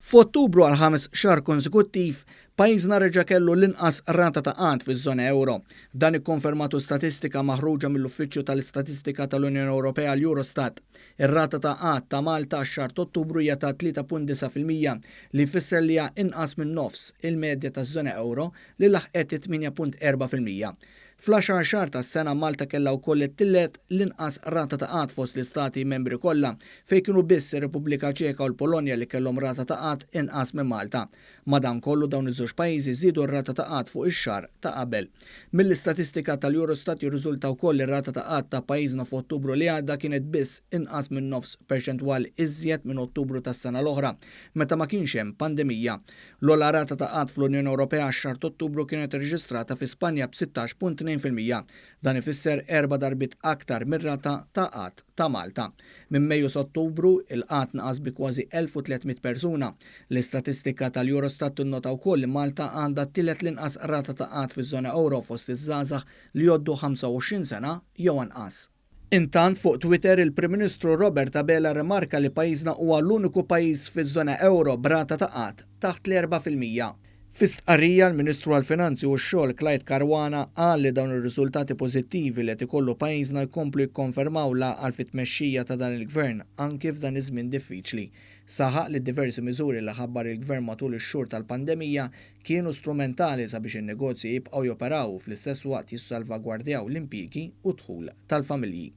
F'Ottubru għal ħames xahar konsekuttiv, pajjiżna reġa' kellu l-inqas rata ta' qgħad fiż-żona ewro. Dan ikkonfermatu statistika maħruġa mill-Uffiċċju tal-Istatistika tal-Unjoni Ewropea l-Eurostat. Ir-rata ta' qgħad ta' Malta għax-xahar t'Ottubru hija ta' 3.9% li jfisser li hija inqas minn nofs il-medja taż-żona ewro li laħqet it-8.4%. Fl-għaxar xahar tas-sena Malta kellha wkoll it-tielet l-inqas rata ta' qgħad fost l-istati membri kollha, fejn kienu biss ir-Repubblika Ċeka u l-Polonja li kellhom rata ta' qgħad inqas minn Malta. Madankollu dawn iż-żewġ pajjiżi żiedu r-rata ta' qgħad fuq ix-xahar ta' qabel. Mill-istatistika tal-Eurostat jirriżulta wkoll li r-rata ta' qgħad ta' pajjiżna f'Ottubru li għadda kienet biss inqas minn nofs perċentwal iżjed minn Ottubru tas-sena l-oħra, meta ma kienx hemm pandemija. L-ogħla rata ta' qgħad fl-Unjoni Ewropea għax-xahar t'Ottubru kienet irreġistrata fi Spanja b'16.2%. Dan ifisser erba' darbiet aktar mir-rata ta' qgħad ta' Malta. Minn Mejju s'Ottubru, il-qgħad naqas bi kważi 1,300 persuna. L-istatistika tal-Eurostat tinnota wkoll li Malta għandha t-tielet l-inqas rata ta' qgħad fiż-żona ewro fost iż-żgħażagħ li jgħoddu 25 sena jew anqas. Intant fuq Twitter il-Prim Ministru Robert Abela rrimarka li pajjiżna huwa l-uniku pajjiż fiż-żona ewro b'rata ta' qgħad taħt l-4%. Fi stqarrija l-Ministru għall-Finanzi u x-Xogħol Clyde Caruana qal li dawn ir-riżultati pożittivi li qed ikollu pajjiżna jkomplu jikkonfermaw l-għaqal fit-tmexxija ta' dan il-Gvern anki f'dan iż-żmien diffiċli. Saħaq li d-diversi miżuri li ħabbar il-Gvern matul ix-xhur tal-pandemija kienu strumentali sabiex in-negozji jibqgħu joperaw u fl-istess waqt jissalvagwardjaw l-impjiegi u d-dħul tal-familji.